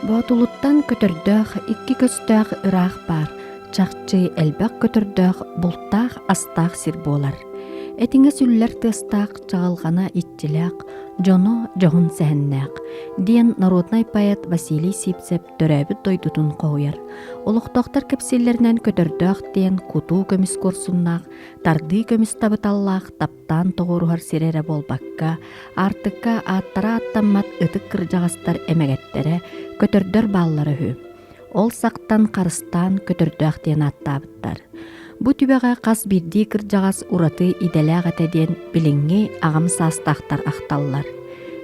Боотулуттан көтөрдөөх икки көстөөх ыраах баар, чахчы элбэх көтөрдөөх бултаах астаах сир буолар. Этиҥэ сүллэр тыастаах чаҕылҕана иччилээх, дьоно дьоһун сэһэннээх, диэн народнай поэт Василий Сивцев төрөөбүт дойдутун хоһуйар. Олохтоохтор кэпсииллэринэн көтөрдөөх диэн кутуу көмүс куорсуннаах, тардыы көмүс табыталлаах таптаан тоҕуоруһар сирэ эрэ буолбакка, аартыкка ааттара ааттаммат ытык кырдьаҕастар эмэгэттэрэ, көтөрдөр бааллара үһү. Ол сахтан харыстаан көтөрдөөх диэн ааттаабыттар. Бу түбэҕэ хас биирдии кырдьаҕас ураты идэлээх этэ диэн билиҥҥи аҕам саастаахтар ахталлар.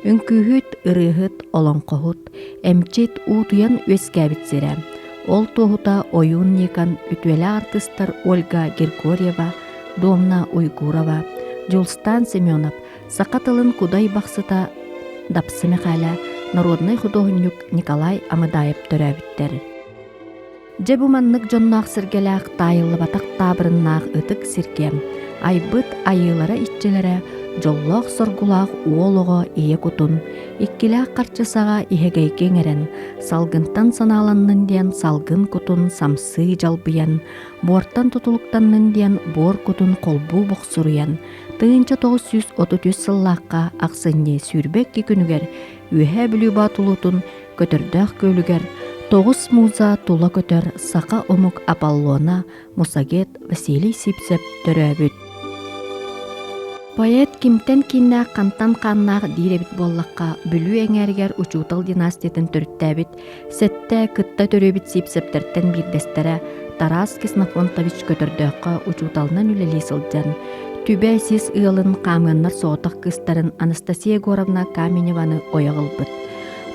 Үҥкүүһүт, ырыаһыт, олоҥхоһут, эмчит уутуйан үөскээбит сирэ. Ол туоһута Ойуун Никон үтүөлээх артыыстар Ольга Григорьева, Домна Уйгурова, Дьулстаан Семенов, саха тылын кудай бахсыта Дапсы Михаля, народнай худуоһунньук Николай Амыдаев төрөөбүттэр. Дьэ бу маннык дьонноох сэргэлээх таайыллыбатах таабырыннаах ытык сиргэ айбыт айыылара иччилэрэ дьоллоох-соргулаах уол оҕо ийэ кутун иккилээх харчы саҕа иһэгэйгэ иҥэрэн салгынтан санааланнын диэн салгын кутун самсыы дьалбыйан буортан тутулуктаннын диэн буор кутун холбуу бохсуруйан 1933 сыллаахха ахсынньы 22 күнүгэр Үөһээ Бүлүү Боотулуутун Көтөрдөөх күөлүгэр тоҕус муза тула көтөр саха омук Аполлона Мусагет Василий Сивцев төрөөбүт. Поэт кимтэн кииннээх хантан хааннаах диир эбит буоллахха, Бүлүү эҥээригэр учуутал династиятын төрүттээбит, сэттэ кытта төрөөбүт Сивцевтэртэн биирдэстэрэ Тарас Ксенофонтович Көтөрдөөххө учууталынан үлэлии сылдьан, Түбэ сис ыалын хаамыаннар соҕотох кыыстарын Анастасия Егоровна Каменеваны ойох ылбыт.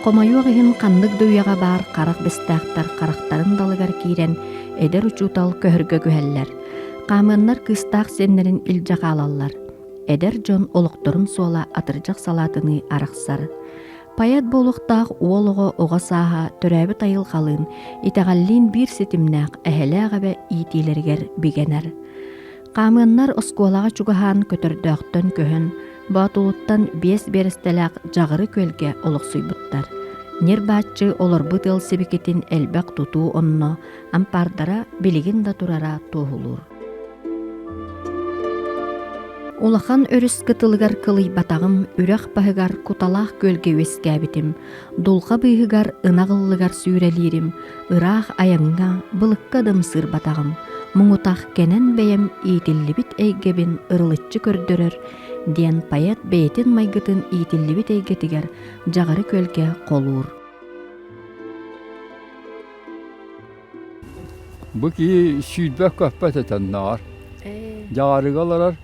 Хомойуох иһин ханнык да үйэҕэ баар харах бэстээхтэр харахтарын далыгар киирэн эдэр учуутал көһөргө күһэллэр. Хаамыаннар кыыстаах сиэннэрин илдьэ хаалаллар. Эдэр дьон олохторун суола атырдьах салаатыныы арахсар. Поэт буолуохтаах уол оҕо оҕо сааһа төрөөбүт айылҕалыын, итэҕэллиин биир ситимнээх эһэлээх эбэ иитиилэригэр бигэнэр. Хаамыаннар оскуолаҕа чугаһаан Көтөрдөөхтөн көһөн, Боотулуттан биэс биэрэстэлээх Дьаҕыры күөлгэ олохсуйбуттар. Ньир-бааччы олорбут ыал сибикитин элбэх тутуу онно, ампаардара билигин да турара туоһулуур. Улахан өрүс кытылыгар кылыйбатаҕым, үрэх баһыгар куталаах күөлгэ үөскээбитим, дулҕа быыһыгар ынах ыллыгар сүүрэлиирим, ыраах айаҥҥа, былыкка да ымсыырбатаҕым, муҥутах кэнэн бэйэм иитиллибит эйгэбин ырылыччы көрдөрөр, диэн поэт бэйэтин майгытын иитиллибит эйгэтигэр Дьаҕары күөлгэ холуур. Бу киһи сүүрбэт көппөт этэннэҕэр. Дьаҕарыга олорор,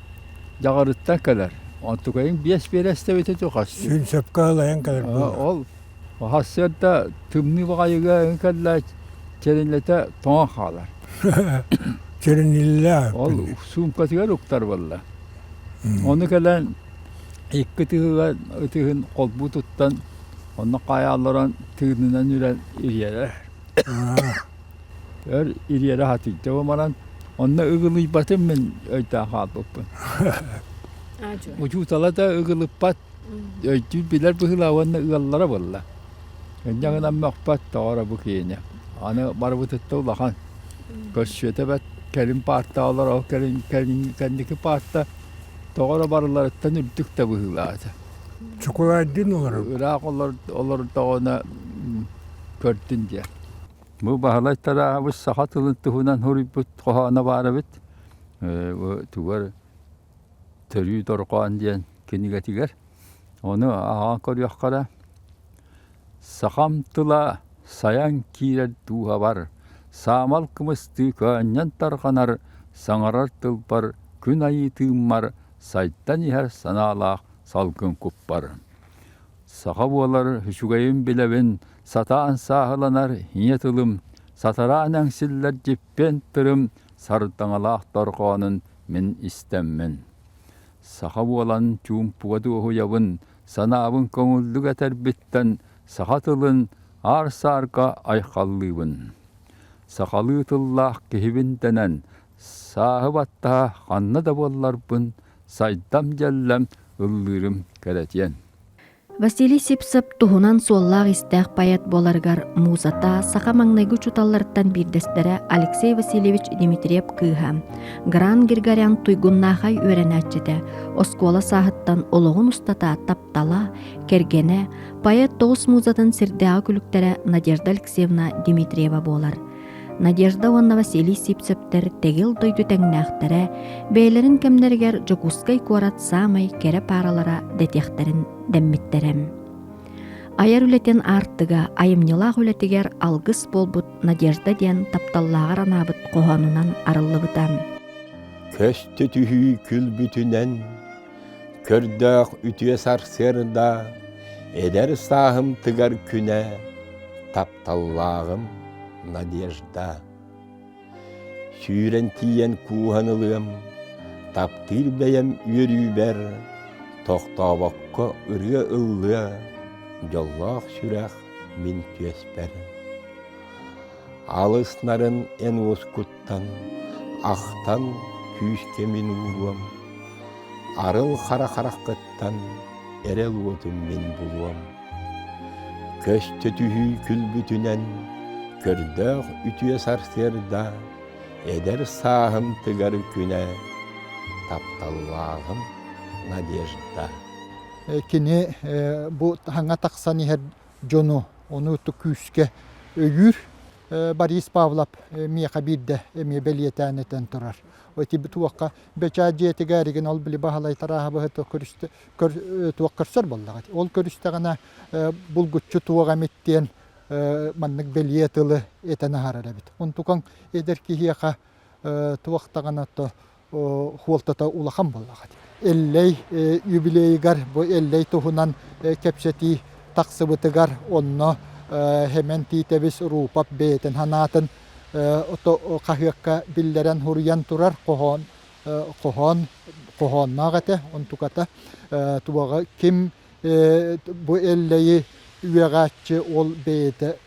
дьаҕарыттан кэлэр. Онтукайыҥ биэс биэрэстэбитэ тухас. Сүн сөпкө ылайан кэлэр буолар. Ол сарсыарда тымныы баҕайыга кэллэ чэринлэтэ тоҥон хаалар. Чэриниллээ. Ол суумкатыгар уктар буолла. Ону кэлэн икки тыһыга ытыһын холбуу туттан онно хаайа олорон тыынынан үрэн ириэрэр. Өр ириэрэ сатыйда баран онно ыгылыйбатым мин өйдөөн хаалбыппын. Учуутала да ыгылыппат өйдүүр билэр быһыылаах уонна ыаллара буолла. Инньэ гынан мөхпөт тоҕо бу киһини. Аны барыбытытта улахан. Көрсүөтэ бэт кэлин паарта олор ол кэлин кэнники паарта тоҕо эрэ барыларыттан үрдүк да быһыылаах этэ. Чукулайдыын олорор. Ыраах олордоҕуна көрдүн диэн. Бу Баһылай Тарааһабыс саха тылын туһунан суруйбут хоһооно баар эбит. Бу тугар Төрүү дорҕоон диэн кинигэтигэр. Ону ааҕан көрүөххэ эрэ. Сахам тыла сайан киирэр дууһабар, саамал кымыстыы көөнньөн тарҕанар, саҥарар тылбар күн айыы тыыммар сайдан иһэр санаалаах салгын куппар. Саха буолар үчүгэйин билэбин, сатаан сааһыланар ийэ тылым, сатараан эҥсиллэр дьиппиэн тырым, сардаҥалаах дорҕоонун мин истэммин. Саха буолан чуумпуга дуоһуйабын, санаабын көҥүллүк этэрбиттэн саха тылын аар-саарга айхаллыыбын. Сахалыы тыллаах киһибин дэнэн, сааһы баттаһа ханна да буолларбын, сайдам-дьэллэм ыллыырым кэрэтиэн. Василий Сипсов туһунан суоллаах-истээх поэт буоларыгар музата саха маҥнайгы учууталларыттан биирдэстэрэ Алексей Васильевич Дмитриев кыыһа, Гран Григорян туйгуннаахай үөрэнээччитэ, оскуола сааһыттан олоҕун устата таптала, кэргэнэ, поэт тоҕус музатын сирдээҕи күлүктэрэ Надежда Алексеевна Дмитриева буолар. Надежда уонна Василий Сипсептэр тэгил дойду тэҥнээхтэрэ, бэйэлэрин кэмнэригэр Дьокуускай куорат саамай кэрэ пааралара дэтиэхтэрин дэммиттэрэ. Айар үлэтин аартыга айымньылаах үлэтигэр алгыс буолбут Надежда диэн тапталлааҕар анаабыт хоһоонунан арыллыбыта. Көстө түһүү күлбүтүнэн, көрдөөх үтүө сарсыарда, эдэр сааһым тыгар күнэ, тапталлааҕым Надежда. Сүүрэн тиийэн кууһан ылыам, таптыыр бэйэм үөрүүбэр, тохтообокко ырыа ыллыа, дьоллоох сүрэх мин түөспэр. Алыс нарын эн уоскуттан, ахтан күүскэ мин ууруом, арыл хара хараххыттан эрэл уотун мин булуом. Көстө түһүү күлбүтүнэн, көрдөөх үтүө сарсыарда, эдэр сааһым тыгар күнэ, тапталлааҕым Надежда. Кини бу хаҥа тахсан иһэр дьону ону күүскэ өйүүр. Борис Павлов миэхэ биирдэ эмиэ бэлиэтээн этэн турар. Ити туохха бэчээт дьиэтигэр игин ол били Баһылай Тарааһабыһы көрүстэ туох көрсөр буоллаҕа. Ол көрүстэҕинэ булгуччу туох эмит диэн маннык бэлиэ тылы этэн аһарар эбит. Онтукаҥ эдэр киһиэхэ туох даҕаны хуолтата улахан буоллаҕа. Эллэй юбилейыгар бу Эллэй туһунан кэпсэтии тахсыбытыгар онно Хэмэн Тиитэбис Рупап бэйэтин санаатын хаһыакка биллэрэн суруйан турар хоһоон хоһоон хоһоонноох этэ онтуката туоҕа ким бу Эллэйи үөҕээччи ол бэйэтэ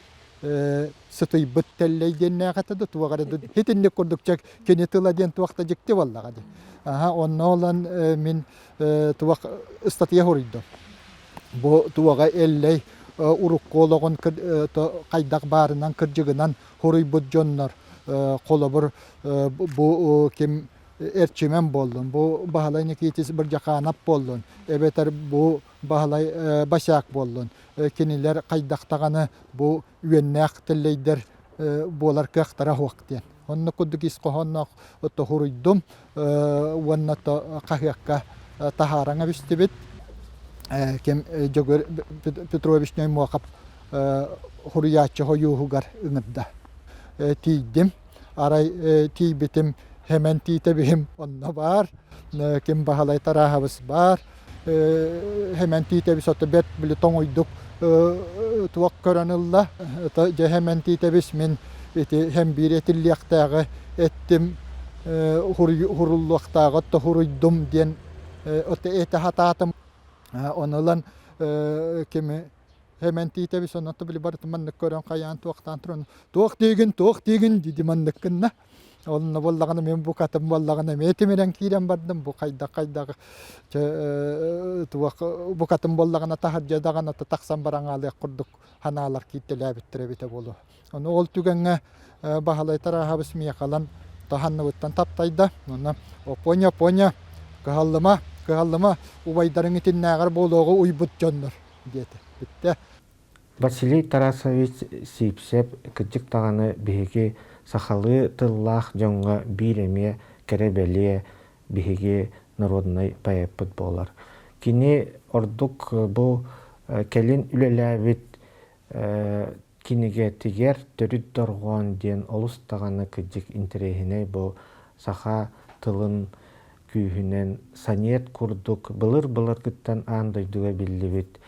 сытыйбыт тэллэй диэннээх этэ да туох эрэ итинник курдук чэ кини тыла диэн туох да дьикти буоллаҕа дии аха онно ылан мин туох ыстатыйа суруйдум бу туоҕа Эллэй урукку олоҕун хайдах баарынан кырдьыгынан суруйбут дьоннор холобур бу ким Эрчимэн буоллун, бу Баһылай Никитич Бырдьахаанап буоллун, эбэтэр бу Баһылай Босяк буоллун, кинилэр хайдах даҕаны бу үөннээх тэллэйдэр буолар кыахтара суох диэн. Оннук курдук ис хоһоонноох тоһуруйдум уонна хаһыакка таһаараҥа бистибит. Ким Дьөгүөр Петрович Ноймуохап хуруйааччы хойууһугар ыҥырда. Тиийдим. Арай тиийбитим Хэмэн Тиитэбиһим онно баар, ким Баһылай Тарааһабыс баар. Хэмэн Тиитэбис ото бэрт били тоҥуйдук туох көрөн ылла. Дьэ Хэмэн Тиитэбис мин ити һэм биир этиллиэхтээҕи эттим хуруллуохтааҕы отто хуруйдум диэн ото этэ сатаатым. Ону ылан кими Хэмэн Тиитэбис онно били барытын маннык көрөн хайаан туохтаан туран туох диигин туох диигин диди маннык гынна. Онно буоллаҕына мин букатын буоллаҕына эмиэ тимирэн киирэн бардым бу хайдах хайдах туох букатын буоллаҕына таһырдьа даҕаны тахсан баран хаалыах курдук ханаалар кииртэлээбиттэр эбитэ буолуо. Ону ол түгэҥҥэ Баһылай Тарааһабыс миэхэ таһанныбыттан таптайда. Онно «Опоня, Опоня, кыһаллыма, кыһаллыма, убайдарыҥ итиннээҕэр буолуоҕу уйбут дьоннор» диэтэ. Бүттэ. Василий Тарасович Сиипсэп кырдьык даҕаны биһиги сахалыы тыллаах дьоҥҥо биир эмиэ кэрэ-бэлиэ биһиги народнай поэппыт буолар. Кини ордук бу кэлин үлэлээбит кинигэтигэр Төрүт дорҕоон диэн олус даҕаны кырдьык интэриэһинэй бу саха тылын күүһүнэн сонет курдук былыр-былыргыттан аан дойдуга биллибит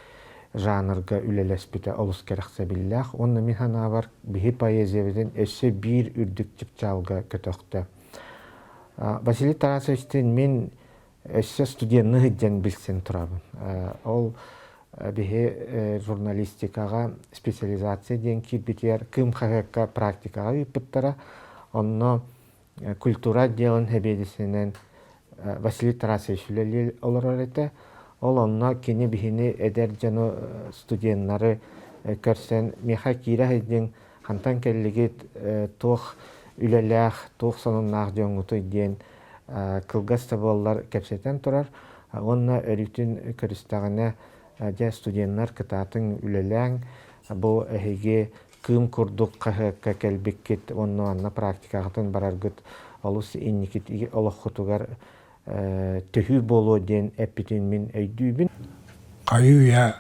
жанрга үлэлэспитэ олус кэрэхсэбиллээх уонна мин санаабар биһи поэзиябытын өссө биир үрдүк чыпчаалга көтөхтө. Василий Тарасовичтыын мин өссө студенны сылдьан билсэн турабын. Ол биһи журналистикаҕа специализация диэн киирбитигэр Кыым хаһыакка практикаҕа ыыппыттара. Онно культура отделын сэбиэдиссэйинэн Василий Тарасович үлэлии олорор этэ. Ол онно кини биһини эдэр дьону студеннары көрсөн миэхэ киирэ сылдьыҥ, хантан кэллигит, туох үлэлээх, туох сонуннаах дьоҥҥутуй диэн кылгас да буоллар кэпсэтэн турар. Уонна өрүүтүн көрүстэҕинэ дьэ студеннар кытаатыҥ үлэлээҥ, бу эһиги Кыым курдук хаһыакка кэлбиккит уонна манна практикаҕытын бараргыт олус инникит олоххутугар төһүү буолуо диэн эппитин мин өйдүүбүн. Хайыы-үйэ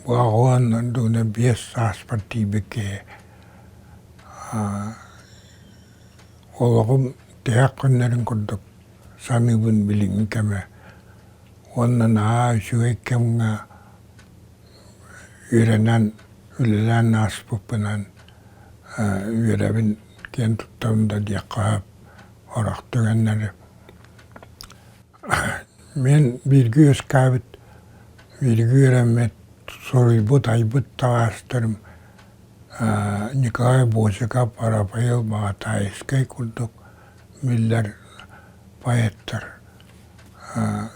аҕыан дугуна биэс сааспар тиийбит киһи олоҕум тиһэх күннэрин курдук саныыбын билиҥҥи кэмэ уонна наһаа үчүгэй кэмҥэ үөрэнэн, үлэлээн ааспыппынан үөрэбин, киэн туттабын да диэххэ сөп орох түгэннэри. Мин бииргэ үөскээбит, бииргэ үөрэммит, суруйбут, айбыт табаарыстарым Николай Босиков, Рафаил Баҕатаайыскай курдук биллэр поэттар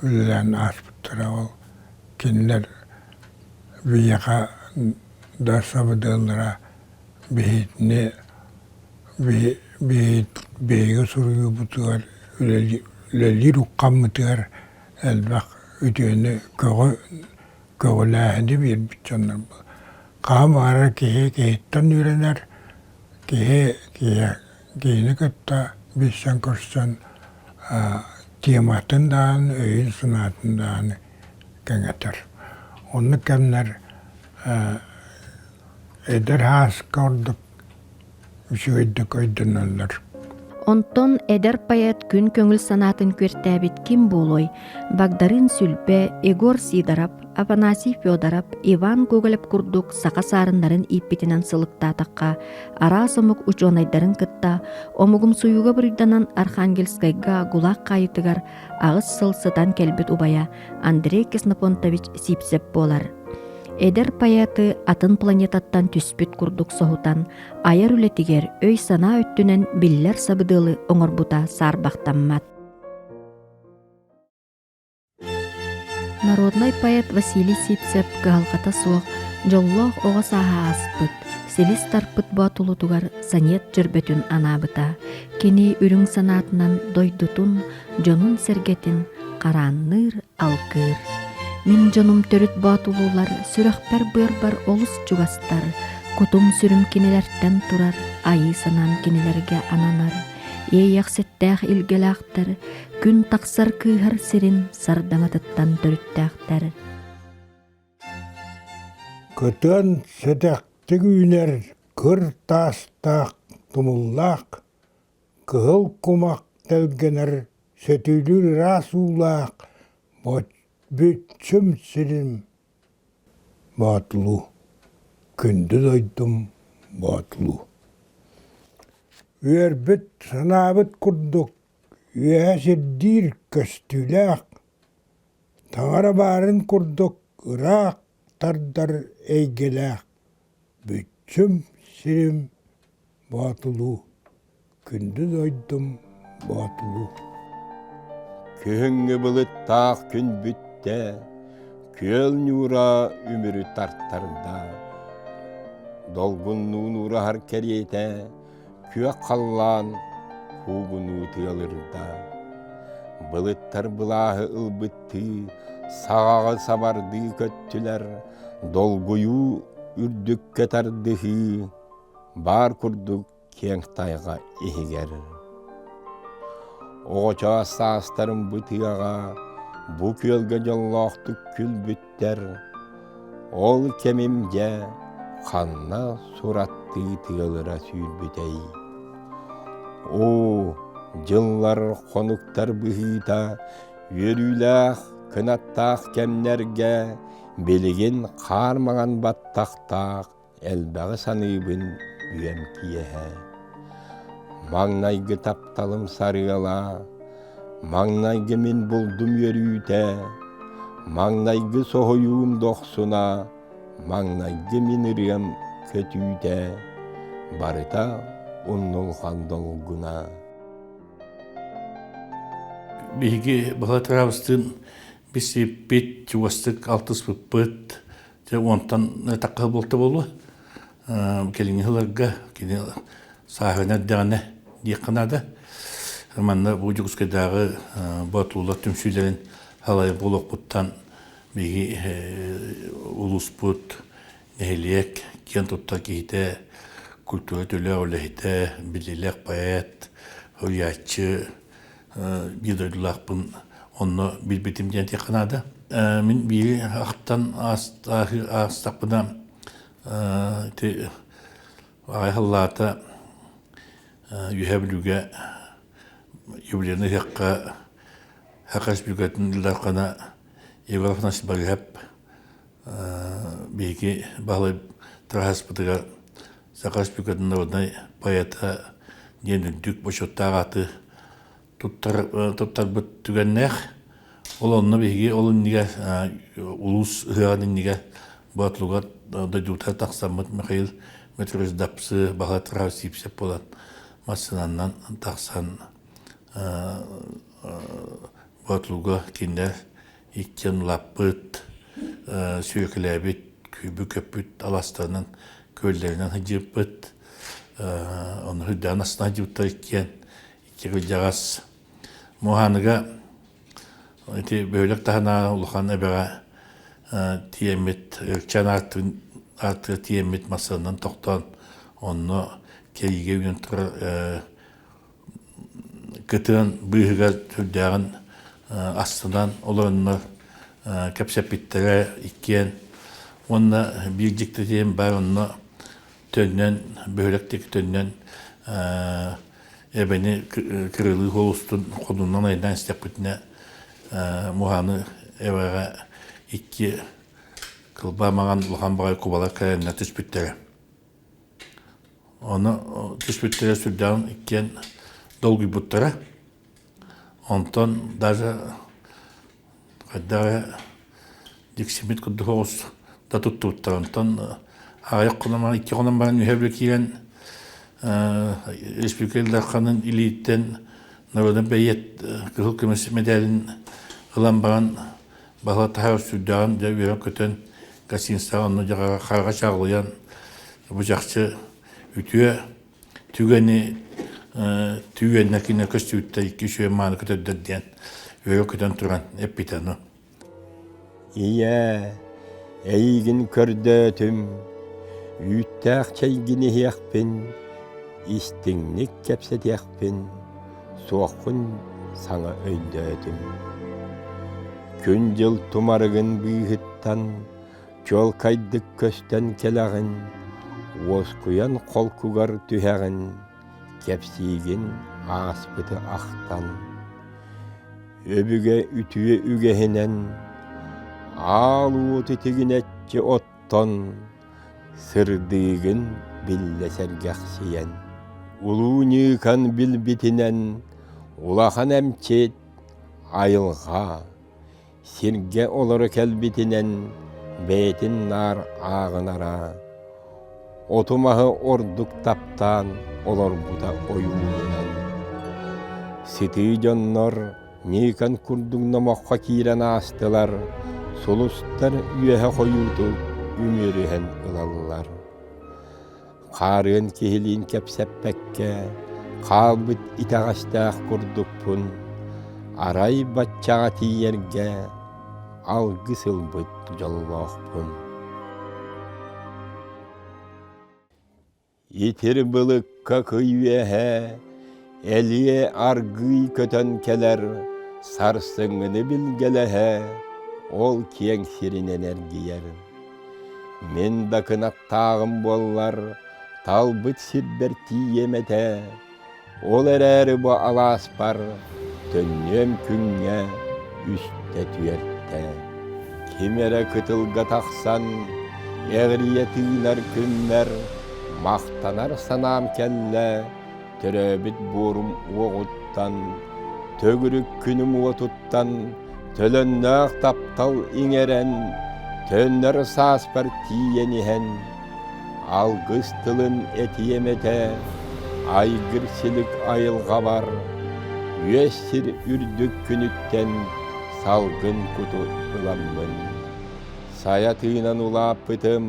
үлэлээн ааспыттара. Ол кинилэр биһиэхэ да сабыдыаллара биһитини биһиги суруйуубутугар үлэлиир уххаммытыгар элбэх үтүөнү көҕү көҕүлээһини биэрбит дьоннор хаһан баҕарар киһи киһиттэн үөрэнэр киһи киһини кытта билсэн көрсөн тематын даҕаны өйүн-санаатын даҕаны кэҥэтэр. Оннук кэмнэр эдэр ааска ордук үчүгэйдик өйдөнөллөр. Онтон эдэр поэт күн көҥүл санаатын күөртээбит ким буолуой? Багдарыын Сүлбэ, Егор Сидоров, Афанасий Федоров, Иван Гоголев курдук саха саарыннарын ииппитинэн сылыктаатахха, араас омук учуонайдарын кытта омугумсуйууга буруйданан Архангельскайга ГУЛАГ хаайыытыгар аҕыс сыл сытан кэлбит убайа Андрей Ксенофонтович Сивцев буолар. Эдэр поэты атын планетаттан түспүт курдук соһутан, айар үлэтигэр өй-санаа өттүнэн биллэр сабыдыалы оҥорбута саарбахтаммат. Народнай поэт Василий Сивцев кыһалҕата суох, дьоллоох оҕо сааһа ааспыт, силис тарпыт боотулутугар санет дьөрбөтүн анаабыта. Кини үрүҥ санаатынан дойдутун, дьонун-сэргэтин хараанныыр, алгыыр. Мин дьонум төрүт боотулуулар сүрэхпэр-быарбар олус чугастар, кутум-сүрүм кинилэртэн турар, айыы санаам кинилэргэ ананар. Иэйэхситтээх илгэлээхтэр, күн тахсар кыыһар сирин сардаҥатыттан төрүттээхтэр. Кытыан сэдэхтик үүнэр кыр таастаах тумуллаах, кыһыл кумах тэлгэнэр сөтүөлүүр ыраас уулаах бүччүм сирим Боотулуу, күндү дойдум Боотулуу. Үөрбүт, санаабыт курдук үөһэ сирдиир көстүүлээх, таҥара баарын курдук ыраах тардар эйгэлээх бүччүм сирим Боотулуу, күндү дойдум Боотулуу. Күһүҥҥү былыттаах күн бүттэ, күөл ньуура үмүрү тартарда. Долгуннуун уураһар кэриэтэ, күөх халлаан куугунуу тыалырда. Былыттар былааһы ылбыттыы, саҕаҕы сабардыы көттүлэр, долгуйуу үрдүккэ тардыһыы, баар курдук киэҥ тайҕа иһигэр. Оҕочоос саастарым бу тыаҕа, бу күөлгэ дьоллоохтук күлбүттэр. Ол кэмим дьэ ханна сураттыы тыалыра сүүрбүтэй. Оо, дьыллар, хонуктар быһыыта үөрүүлээх, кынаттаах кэмнэргэ билигин хаар маҥан баттахтаах Элбэҕи саныыбын үөм киэһэ. Маҥнайгы тапталым сарыала, маҥнайгы мин булдум үөрүүтэ, маҥнайгы соһуйуум дохсуна, маҥнайгы мин ырыам көтүүтэ, барыта умнулҕан долгуна. Биһиги Баһылай Тыраабыстыын Билсибиппит, чугастык алтыспыппыт. Дьэ уонтан тахха буолта буолуо. Кэлиҥҥи сылларга кини сааһынан эрдэҕинэ диэххэ наада. Манна бу Дьокуускайдааҕы Боотулуулар түмсүүлэрин салайар буолуохпуттан биһиги улууспут нэһилиэк киэн туттар киһитэ, культура төлөөх үлэһитэ, биллиилээх поэт, суруйааччы биир дойдулаахпын онно билбитим диэн этиэххэ наада. Мин биири ахтан аастахпына ити аҕай халлаата Үөһээ Бүлүүгэ юбилейнай ыһыахха Саха Республикатын Ил Дархана Егор Афанасьевич Барыһап биһиги Баһылай Тыраһаспытыгар Саха Республикатын народнай поэта диэн үрдүк бочуоттаах ааты туттарбыт түгэннээх. Ол онно биһиги ол иннигэр улуус ыһыаҕын иннигэр Боотулугар дойдубутугар тахсаммыт Михаил Дмитриевич Дапсы, Баһылай Тыраһаев Сиипсэп буолан массыынанан тахсан Боотулуга кинилэр иккиэн улааппыт, сүөкүлээбит, күүбү-көппүт алаастарынан, күөллэринэн сылдьыбыппыт. Ону сүрдээҕин астына сылдьыбыттар иккиэн. Икки кырдьаҕас Муоһааныга ити бөһүөлэк таһынааҕы улахан эбэҕэ тиийэммит, Өлчээн аартыгар тиийэммит массыынанан тохтоон, онно кэйиигэ үүнэн турар кытыан быыһыгар сүрдээҕин астынан олороннор кэпсэппиттэрэ иккиэн уонна биир дьикти диэн баар онно төннөн бөһүөлэк диэки төннөн эбэни кырылыы холустун ходунан айдаан истэхпитинэ муһааны эбэҕэ икки кылбаа маҥан улахан баҕайы кубалар кэлэннэр түспүттэрэ. Ону түспүттэрэ сүрдээҕин иккиэн долгуйбуттара. Онтон даже хайдах эрэ дьиксиммит курдук оҕус да туттубуттар. Онтон аҕыйах хонон икки хонон баран үһэ били киирэн республика Ил Дарханын илииттэн народный бэйиэт кыһыл көмүс мэдээлин ылан баран Баһылай таһаар сүрдээҕин дьэ үөрэн-көтөн гостиницаҕа онно дьэ хараҕа чаҕылыйан бу чахчы үтүө түгэни түгэннэ кинэ көстүбүттэр икки үчүгэй мааны көтөрдөр диэн үөрэ-көтөн туран эппитэ ону. Ийээ, эйигин көрдөөтүм, үүттээх чэйгин иһиэхпин, истиҥник кэпсэтиэхпин, суоххун саҥа өйдөөтүм. Күн-дьыл тумарыгын быыһыттан чуолкайдык көстөн кэлэҕин, уоскуйан холкугар түһэҕин, кэпсиигин ааспыты ахтан. Өбүгэ үтүө үгэһинэн аал уоту тигинэччи оттон сырдыыгын биллэ сэргэхсийэн, Улуу Ньыыкан билбитинэн улахан эмчит айылҕа, сиргэ олоро кэлбитинэн бэйэтин наар ааҕынара, оту-маһы ордук таптаан олорбута ойуулунан. Сытыы дьоннор Ньыыкан курдук номоххо киирэн аастылар, сулустар үөһэ хойуутук үмүөрүһэн ылаллар. Хаарыан киһилиин кэпсэппэккэ, хаалбыт итэҕэстээх курдукпун, арай баччаҕа тиийэргэ алгыс ылбыт дьоллоохпун. Итир былыкка кый үөһэ элиэ аргыый көтөн кэлэр, сарсыҥҥыны билгэлэһэ, ол киэҥ сиринэн эргийэр. Мин да кынаттааҕым буоллар, талбыт сирбэр тиийиэм этэ, ол эрээри бу алааспар төннүөм күҥҥэ үстэ-түөртэ. Ким эрэ кытылга тахсан, эҕирийэ тыынар күммэр махтанар санаам кэллэ, төрөөбүт буорум уоҕуттан, төгүрүк күнүм уотуттан төлөннөөх таптал иҥэрэн, төннөр сааспар тиийэн иһэн, алгыс тылын этиэм этэ, айгыр силик айылҕабар, үөс сир үрдүк күнүттэн. салгын куту ыламмын. Сайа тыынан улааппытым,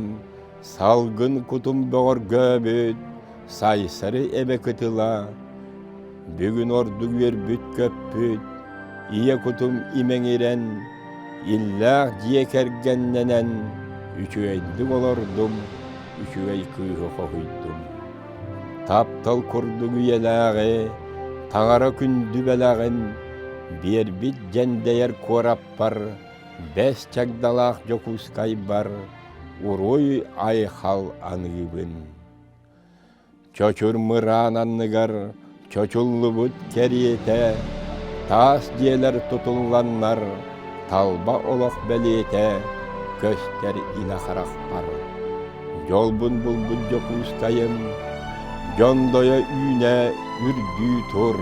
салгын кутум бөҕөргөөбүт, Сайсары эбэ кытыла, бүгүн ордук үөрбүт-көппүт, ийэ кутум имэҥирэн, иллээх дьиэ кэргэннэнэн үчүгэйдик олордум, үчүгэй кыыһы хоһуйдум. Таптал курдук үйэлээҕи, таҥара күндү бэлэҕин биэрбит дьэндэйэр куораппар, бэс чагдалаах Дьокуускайбар уруй-айхал аныыбын. Чочур мыраан анныгар чочуллубут кэриэтэ, таас дьиэлэр тутулланнар, талба олох бэлиэтэ көстөр илэ харахпар. Дьолбун булбут Дьокуускайым, дьондойо үүнэ үрдүү тур.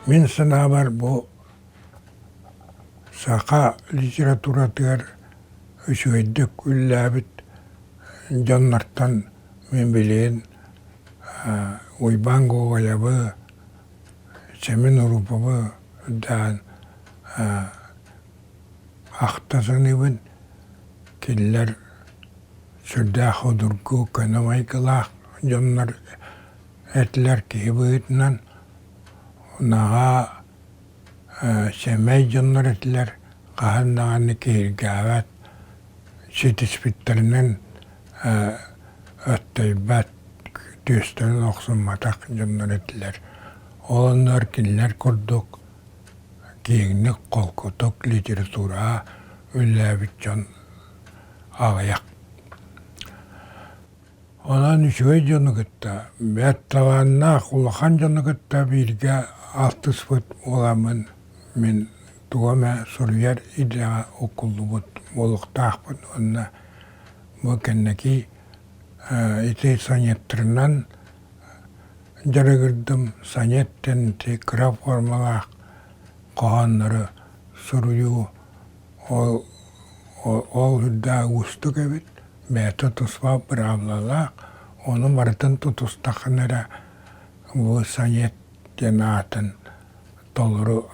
Мин санаабар бу саха литературатыгар үчүгэйдик үллээбит дьоннортон мин билигин Уйбаан Гоголевы, Семен Уруповы үрдээн ахта саныыбын. Кинилэр сүрдээх судургу, көнө майгылаах дьоннор этилэр киһи быһыытынан. Наһаа сэмэй дьоннор этилэр, хаһан даҕаны киһиргээбэт, ситиспиттэринэн өттөйбөт, түөстэрин охсумматах дьоннор этилэр. Ол оннугар кинилэр курдук киэҥник, холкутук литератураҕа үлэлээбит дьон аҕыйах. Онон үчүгэй дьону кытта, бэрт талааннаах улахан дьону кытта бииргэ алтыспыт буоламмын мин тугу эмэ суруйар идэҕэ уккуллубут буолуохтаахпын уонна бу кэнники ити сонеттарынан дьарыгырдым. Сонет диэн ити кыра формалаах хоһооннору суруйуу ол ол үрдээх уустук эбит. Бэйэтэ туспа быраабылалаах, ону барытын тутустаххына эрэ бу сонет диэн аатын толору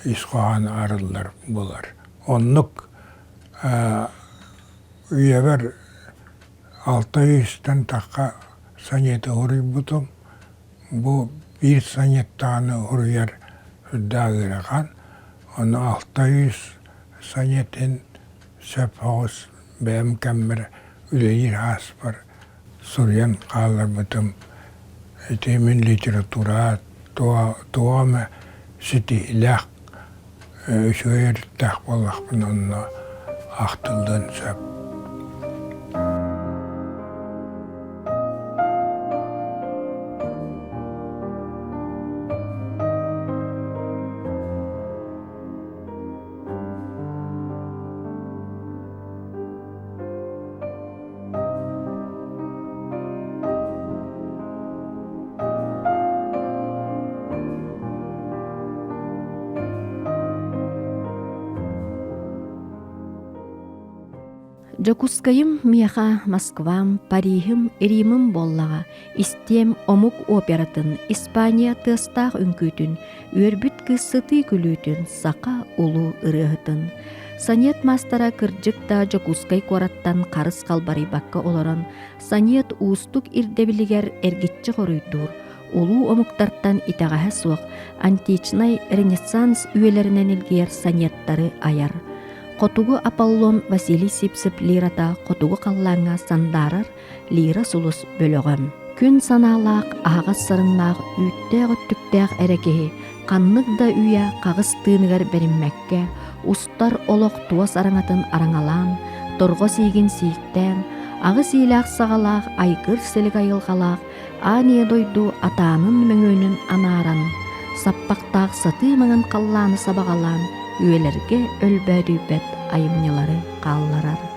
ис хоһоон арыллар буолар. Оннук үйэбэр 600-тэн тахха сонеты уруйбутум. Бу биир сонеттааны уруйар үрдээх ыарахан. Ону 600 сонетин сөп соҕус бэйэм кэммэр үлэлиир ааспар суруйан хаалларбытым. Ити мин литература туох эмэ ситиһиилээх үчүгэй өрүттээх буоллахпына онно ахтыллыан сөп. Дьокуускайым миэхэ Москвам, Париһым, Римым буоллаҕа, истиэм омук оператын, Испания тыастаах үҥкүүтүн, үөрбүт кыыс сытыы күлүүтүн, саха улуу ырыаһытын. Сонет маастара кырдьык да Дьокуускай куораттан харыс халбарыйбакка олорон, Сонет уустук ирдэбилигэр эргиччи хоруйдуур, улуу омуктартан итэҕэһэ суох античнай ренессанс үйэлэринэн илгийэр сонеттары айар. Хотугу Аполлон Василий Сивцев лирата хотугу халлааҥҥа сандаарар лира сулус бөлөҕөм. Күн санаалаах, аһаҕас сарыннаах, үүттээх өттүктээх эрэ киһи ханнык да үйэ хаҕыс тыыныгар бэриммэккэ, устар олох туос араҥатын араҥалаан, торҕо сиигин сииктээн, аҕыс иилээх саҕалаах айгыр-силик айылҕалаах аан ийэ дойду атаанын-мөҥүөнүн анааран, саппахтаах сатыы маҥан халлааны сабаҕалаан, үйэлэргэ өлбөөдүйбэт айымньылары хаалларар.